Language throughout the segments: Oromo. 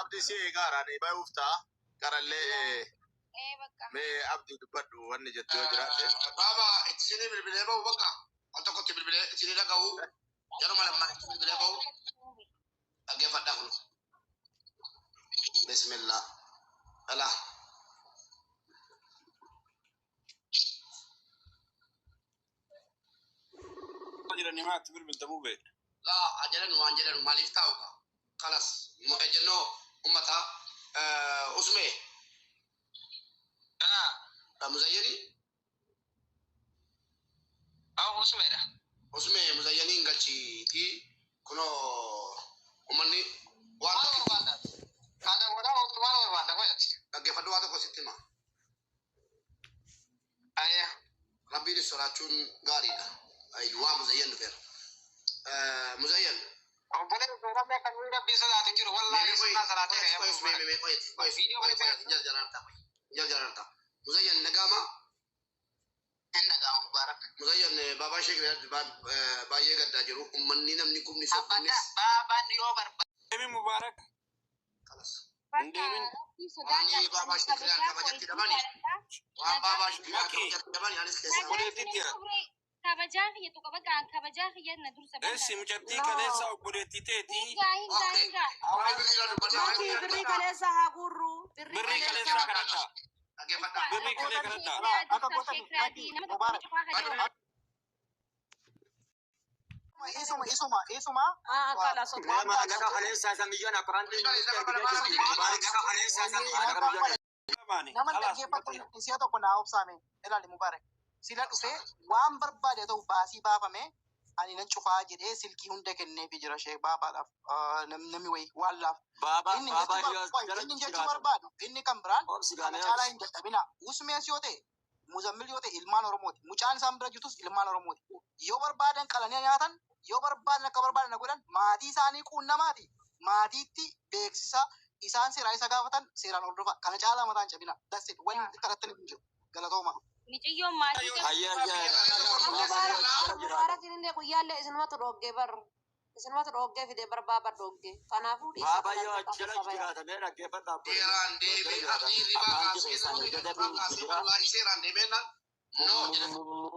Abdii si eegaara ni bayuuf ta'a. Qarallee Ee bakka. mee Abdii dubbadhu wanni jettu yoo jiraate. Baaba isinii bilbilee bahu bakka al tokkotti bilbilee isinii dhaga'u yeruma lammaa itti bilbilee bahu dhaggeeffadhaa kun. Bismillah. Alaa. Jiranii maatti bilbiltamuu bee. Laa ajalan waan jedhan maaliif taa'u kaa? Kalas ejjennoo uummataa usmee. Muzayyanii? Usmeedha. Usmee muzayyanii hin galchiitii kunoo uummanni waan Maal tokko barbaadda? Kaasa godhaa ooltu maal barbaadda qoyati? Dhaggeeffadhu, waa tokko sitti hima. Ayya. Rabbiin sodaachuun gaariidha. Waa muzayyan dhufeera. Muzayyan. Obboleessi rabbi akka nuyi rabbii sodaatu hin jiru. Wallaahi sunnaa salaatee ka'ee Muzayyan nagaama. Hin dhaga'amu Mubaarak. Muzayyan baabaa sheek baay'ee gaddaa jiru. Uummanni namni kumni Abbaan baabaan yoo barbaade. Deemin Mubaarak. Kalas. Bakka Deemin. rabbii Waan sodaadhaa baabaa sheek kabajaa kabajatti dhabani. Waan baabaa sheek kabajatti dhabani anis keessaa. Obboleettii tiyya. Kabajaa kiyya tuqa bakka kabajaa kiyya na dursa bakka. Eessi mucattii kaleessa obboleettii teetii Hingaa hingaa hingaa. Maki birrii kaleessa haa guurru. Birrii birrii kaleessa. kaleessaa kadhadhaa. Dhaggeeffadhaa. Birrii kalee kadhadhaa. Akka goota Sheek nama tokko cufaa kan Isuma isuma isuma. Ah, kala sotu. Maallaqa kaleessaa san biyyoon akkaawwantii maallaqa kaleessaa san maallaqa biyyoon Qabaani. Nama Khalaas. dhaggeeffatu si'a tokko naa obsaame ilaali Mubaarak. Sila dhufee waan barbaade ta'u baasii baafame ani nan cufaa jedhee silkii hunda kenneefi jira shee baabaadhaaf namni wayii waan laaf. Baabaa Inni baabaa jechuu yoo barbaadu jala inni jechuu jiraatu barbaadu inni kan biraan obsi kana gaamee caalaa obsi. hin dadhabina. Usmees yoo ta'e Muzammil yoo ta'e ilmaan Oromooti. Mucaan isaan bira jirtus ilmaan Oromooti. Yoo barbaadan qalanii nyaatan, yoo barbaadan akka barbaadan godhan maatii isaanii quunnamaati. Maatiitti beeksisa isaan seeraan isa gaafatan seeraan hordofa. Kana caalaa mataan cabina. That's it. Wanni karatti hin jiru. Galatooma. Miciyyoon maatii qabdi. Hayya hayya baabaa yoo jala jiraatu. Mubaarak illee guyyaallee isinumatu dhoggee bar. Isinumatu dhoggee fide bar baaba dhoggee. Kanaafuu dhiisa Baabaa kana yoo bakka jala sabaya. jiraata mee dhaggeeffadhaa obboleettii Seeraan yoo jala deemee jiraata abdii ribaa akkaawwantii kaasee keessaan nama hojjeta ribaa kaasee jira. wallaahi seeraan deemee no jedhe.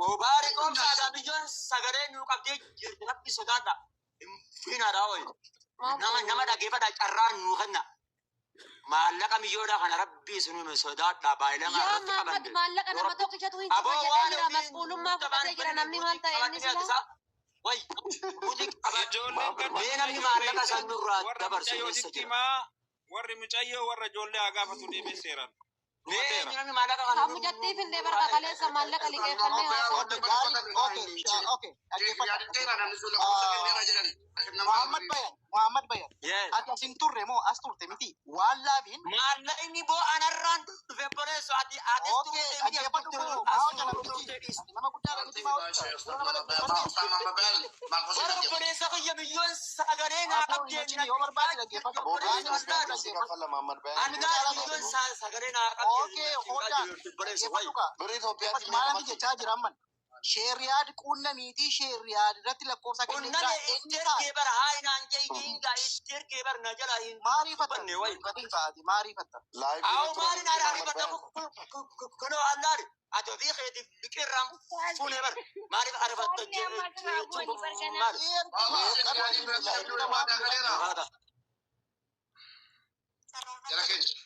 Mubaarak obsaadha biyyoon sagalee nuu qabdee jirti rabbi sodaadha. Finaadha hoy. Maal Nama ta'e? nama dhaggeeffadha carraa nuu kenna. Maallaqa biyyoodha kana rabbi isinuu sodaadha baay'ilama Yaa irratti Mahammad qabanne. maallaqa Yoo nama rabbi tokkichatu hin cufa aboo jedhee waan jira. ofii Mas'uulummaa qabaan fudhatee jira. baname Namni maal buutii ta'e inni qabatanii silaa? atisaa. Way buutii qaban Ijoolleen mee ganda namni mucayyoo maallaqa beektan san nurraa warra dabarsu keessa mucayyootitti jira. himaa warri mucayyoo warra ijoollee haa gaafatu deemee seeraan. Mee Dhumateera. namni maallaqa kana Kan mucattiif illee barka kaleessa maallaqa liqeeffannee haasa'u. Gaarii. Okay. Okay. Dhaggeeffadha. Muhammad Bayan. Muhammad Bayan. Yes. Ati as hin turre moo as turte miti? Waan laafiin. Maallaqni boo anarraan dhufe boleessu ati atis Okay. turte miti as Dhaggeeffadhu turte koo as maa hojjana miti. turte dhiis. Ati nama guddaadha miti maa hojjeta. Dura nama dhaggeeffadhu. Warra obboleessa kiyya biyyoon sagalee naa Haa ta'u qabdee hin jechini yoo barbaade dhaggeeffadhu. Waan obboleessa inni guddaadha. dhaggeeffadhu. Ani gaara biyyoon sagalee naa qabdee Okay, hold on. obboleessa wayi. Dhaggeeffadhu kaa. Birrii Itoophiyaatti Dhaggeeffadhu maal anti jechaa jira amman. Sheeriyaad quunnamiitii sheeriyaad irratti lakkoofsa kennee jira. Qunname Inni itti kaa ergee bara haa inaan jee hiingaa itti ergee bara na jala hin maariifatta. dubbanne wayi. Gatiin fa'aati maariifatta. Awo maalin araarifadha kunoo allaari ati ofii keetiif liqeerraan fuunee bara maaliif arifatta Warri amma asirraa jechuun bu'anii barganaa. maali? Jara keenya.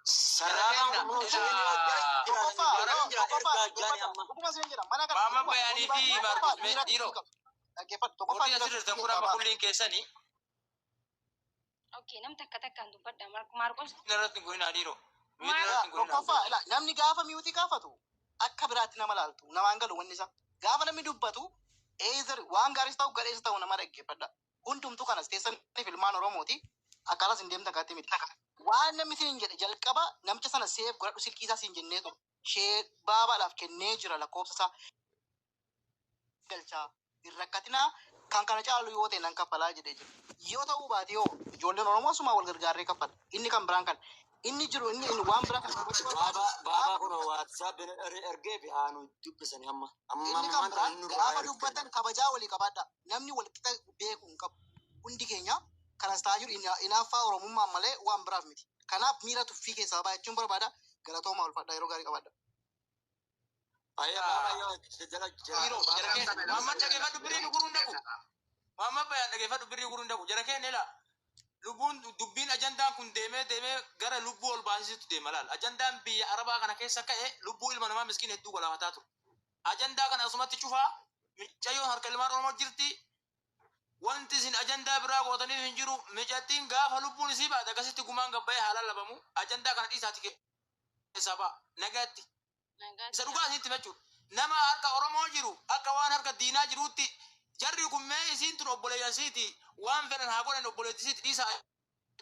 Sararaan kun Tokkoffaa, jira tokkoffaa, ergaa jaani dhaggeeffadha. amma. Dhuguma isin jedha. Mana kana Maama dhuguma Bayaanii namni fi baay'een Maarqos tokkoffaa mee miira dhiiroo. qabu. Dhaggeeffadhu. Tokkoffaa Warri miira asirra jirtan kun amma qaba. kulliin keessanii Okay, nam takka takkaan dubbadha. Maarqos irratti hin gorinaa dhiiroo. Mute Maal- irratti hin gorinaa. Tokkoffaa, ilaa, namni gaafa mute gaafatu akka biraatti nama laaltu namaan galu wanni isaa. Gaafa namni dubbatu either waan gaariis ta'u gadhees ta'u nama dhaggeeffadha. Hundumtuu kanas teessaniif ilmaan Oromooti. Akkaataa isin deemtan kanatti miti. Waan namni isin jedhe jalqaba namicha sana save godhadhu silkii isaa siin jennee ture. Shee baabaadhaaf kennee jira lakkoofsa isaa galchaa. Hin rakkatinaa kan kana caalu yoo ta'e nan kaffalaa jedhee jira. Yoo ta'uu baate yoo ijoolleen Oromoo asumaa wal gargaarree kaffala. Inni kan biraan kan inni jiru inni inni waan biraa kan dubbachuu barbaadu Baabaa baabaa kun WhatsApp ergee fi haa nu dubbisani amma. Amma inni kan ammaan biraan kana nurraa gaafa ergan. dubbatan kabajaa walii qabaadha. Namni wal qixa beeku hin qabu. Hundi keenya Kanas ta'aa jiru inaaffaa Oromummaan malee waan biraaf miti. Kanaaf miira tuffii keessaa ba'a jechuun barbaada. Galatoomaa, ulfaadha, yeroo gaarii qabaadha. Dhiiroo jara keenya Muhammad dhageeffadhu, birrii nu guruun dhaqu. Muhammad Bayaan dhageeffadhu, birrii guruun dhaqu. Jara keenya ila lubbuun dubbiin ajandaan kun deemee deemee gara lubbuu ol baasisutti deema laal. Ajandaan biyya Arabaa kana keessa ka'e lubbuu ilma namaa miskiin hedduu galaafataa ture. Ajandaa kana asumatti cufaa, micayyoon harka ilmaan Oromoo jirti. Wanti isin ajandaa biraa gootaniif hin jiru. Micattiin gaafa lubbuun isii baate akkasitti gumaan gabbayee haalaan labamu. Ajandaa kana dhiisaati keessaa ba'a. Nagaatti. Isa dhugaa isinitti himachuudha. Nama harka Oromoo jiru akka waan harka diinaa jiruutti jarri kun, mee isiin tun obboleeyyan siiti, waan fedhan haa godhan, obboleettii siiti, dhiisaa,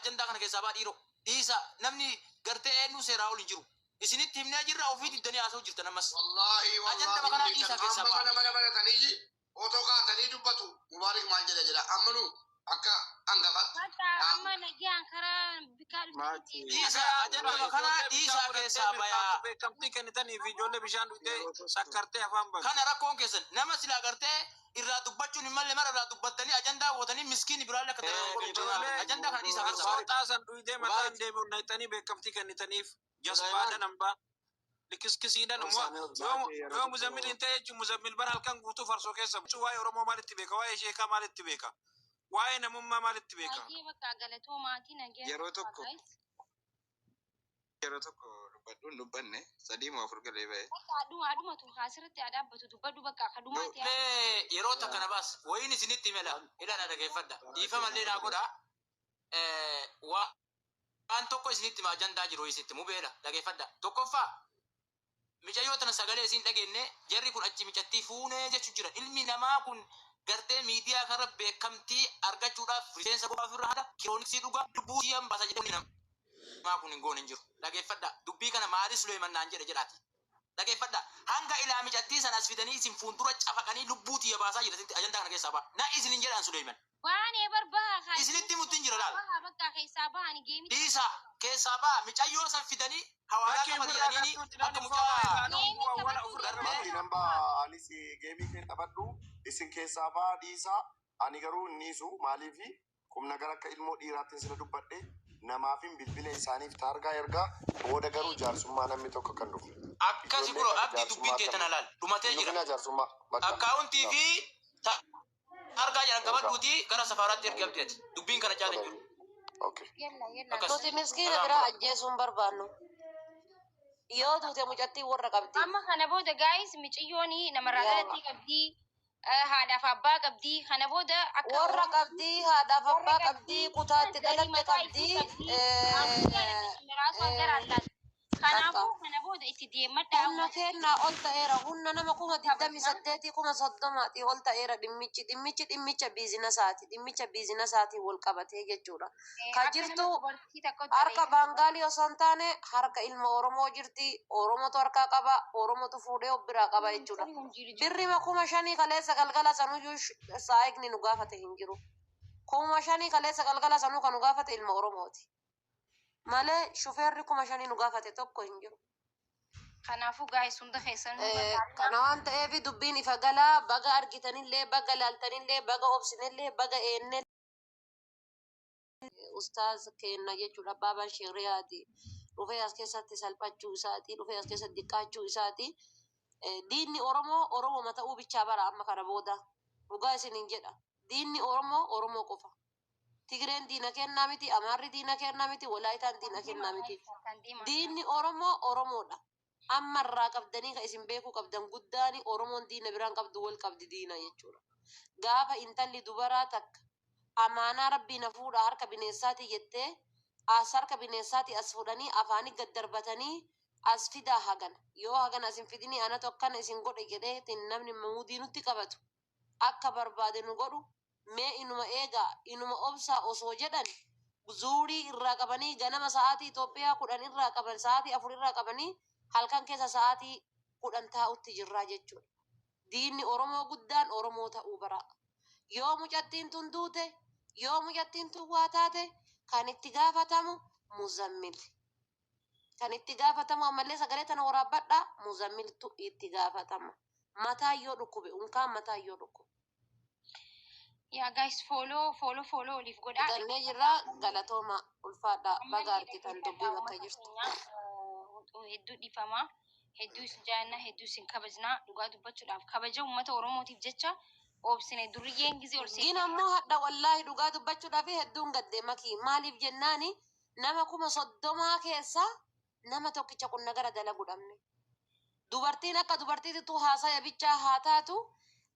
ajandaa kana keessaa ba'a dhiiroo. Dhiisaa, namni gartee eenyu seeraa ol hin jiru. Isinitti himnee jirra, ofii diddanii haasa'u jirtan ammas. Wallaahi Ajandama kanaa dhiisaa keessaa amma ba'a. Mana mana banatanii otoo kaatanii dubbatu. Mubaarik maal jedha jedha amma nu akka hangafaatti. Bakka amma nagaan karaa bikaa dhufte. Dhiisaa, ajandama kanaa dhiisaa keessaa bayaa. Beekamtii kennitanii fi ijoollee bishaan dhugdee sakkartee afaan bantu. Kana rakkoon keessan, nama silaa gartee irraa dubbachuun hin malle mara irraa dubbattanii ajandaa gootanii miskiini biraallee akka ta'e godhu. Ijoollee Ajandaa kana dhiisaa keessaa ba'a. farsoo xaasan dhugdee mataan deebi'u naqxanii beekamtii kennitaniif jasbaadhan hambaa. Likiskisiidhan yoo Muzammil hin ta'e jechuun Muzammil bara halkan guutuu farsoo keessa. Waa'ee Oromoo maalitti beeka? Waa'ee sheekaa maalitti beeka? Waa'ee namummaa maalitti beeka? Baay'ee bakka galatoomaatii nagaan. Yeroo tokko dubbadhuun dubbanne sadii moo afur galee ba'e. Bakka aduma adumatu asirratti haa dhaabbatu, dubbadhu bakka kadumaati. Mee yeroo takka na baas wayiin isinitti himela ilaala, dhageeffadha, dhiifamallee naa godha. Waan tokko isinitti hima, ajandaa jiru isinitti mubeela, dhageeffadha. Tokkoffaa, micayyoo tana sagalee isin dhageenye, jarri kun achi micattii fuunee jechuu jira. Ilmi namaa kun gartee miidiyaa kana beekamtii argachuudhaaf rifeensa gogaa ofirraa haada, kirooniksii dhugaa, lubbuu siyan baasa jedhee namaa kun hin goone hin jiru. Dhageeffadha, dubbii kana maalis Suleeman naan jedhe jedhaati. Dhageeffadha, hanga ilaa micattii sana as fidanii isin fuuldura cafaqanii lubbuu tiyya baasaa jira, ajandaa kana keessaa ba'a na isin hin jedhan Suleeman. Waan eebar baha. Isinitti muttiin jira laal. Baha bakka keessaa bahani geemii. Dhiisa, keessaa ba'a. Micayyoo san fidanii hawaalaa Bakkee qaban ofirraa jedhaniini kaattuutti akka namni mucaa awwaala ofirraa Mati namba anis geemii kee taphadhu, isin keessaa baa dhiisaa. Ani garuu hin dhiisu. Maaliifi humna gara akka ilmoo dhiiraatti sila dubbadhe namaafin bilbila isaaniif taargaa ergaa booda garuu jaarsummaa namni tokko kan dhufu. Akkasi bro, abdii, dubbiin tee tana laal dhumatee jira. Dhufina jaarsummaa bakka. Akkaawuntii fi argaa jedhan qabadhuuti gara safaaraatti ergi abdeeti. Dubbiin kana caala hin jiru. Okay. Yalla yalla. Akkas. Nuti miskiina biraa ajjeesuun barbaannu. Yoo duute mucattiin warra qabdi. Amma kana booda guys, miciyyoon namarraa dhalattii qabdii, haadhaaf abbaa qabdii, kana booda akka Warra qabdii, haadhaaf abbaa qabdii, kutaatti dhalatte qabdii. Kanaafuu kana booda itti deemadhaa. Humna kennaa ol ta'eera. Humna nama 28,000, 30,000 ol ta'eera dhimmichi. Dhimmichi dhimmicha biizinasaati. Dhimmicha biizinasaatiin wal qabatee jechuudha. Ka jirtu harka Baangaalii osoo hin taane harka ilma Oromoo jirti. Oromotu harkaa qaba. Oromotu fuudhee of biraa qaba jechuudha. Birrima 5,000 kaleessa galgala sanuyyuu saayikni nu gaafate hin jiru. 5,000 kaleessa galgala sanuu kan nu gaafate ilma Oromooti. Malee shufeerri 5,000 nu gaafate tokko hin jiru. Kanaafuu guys, hunda keessan Kana waan ta'eef dubbiin ifa galaa, baga argitanillee, baga laaltanillee, baga obsinillee, baga eennee ustaaz kenna jechuudha. Baabaan Shiriyaati dhufee as keessatti salphachuu isaati, dhufee as keessatti diqqaachuu isaati. Diinni Oromoo Oromoo ta'uu bichaa bara amma kana booda dhugaa isiniin jedha. Diinni Oromoo Oromoo qofa. Tigreen diina kennaa miti, Amaarri diina kennaa miti, Walaayitaan diina kennaa miti. Diinni Oromoo Oromoodha. Ammarraa qabdanii kan isin beekuu qabdan guddaani, Oromoon diina biraan qabdu, wal qabdi diina jechuudha. Gaafa intalli dubaraa takka amaanaa rabbii na fuudha harka bineensaati jettee as harka bineensaati as fuudhanii afaanii gad darbatanii as fidaa, hagana yoo hagana as hin fidinii anatu akkana isin godhe jedheetiin namni muudii nutti qabatu akka barbaade nu godhu, mee inuma eegaa, inuma obsaa osoo jedhan zuurii irraa qabanii ganama sa'aatii Itoophiyaa 10 irraa qaban, sa'aatii 4 irraa qabanii halkan keessa sa'aatii 10 taa'utti jirraa jechuudha. Diinni Oromoo guddaan Oromoo ta'uu bara. Yoo mucattiin tun duute, yoo mucattiin tun waa taate, kan itti gaafatamu Muzammil. Kan itti gaafatamu ammallee sagalee tana waraabbadhaa, Muzammiltu itti gaafatama. Mataa yoo dhukkube, unkaan mataa yoo dhukkube. Yaa guys, follow, follow, follow waliif godhaa. Fixannee jirra, galatooma, ulfaadha, baga Ammallee argitan dubbii dhaggeeffadhaa bakka uummata jirtu. keenya, hedduu dhiifama. Hedduu isin jaallanna, hedduu isin kabajnaa. Dhugaa dubbachuudhaaf kabaja uummata Oromootiif jecha obsine duriyyeen gizee ol Gin seentee ammoo hadha wallaahi dhugaa dubbachuudhaaf hedduun gadde makii, maaliif jennaani nama 30,000 keessa nama tokkicha qunna gara dalagu dhabne. Dubartiin akka dubartiitittuu haasaya bichaa haa taatu,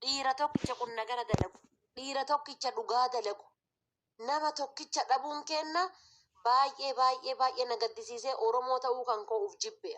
dhiira tokkicha qunna gara dalagu, dhiira tokkicha dhugaa dalagu, nama tokkicha dhabuun keenna baay'ee baay'ee baay'ee na gaddisiisee, Oromoo ta'uu kan koo uf jibbe.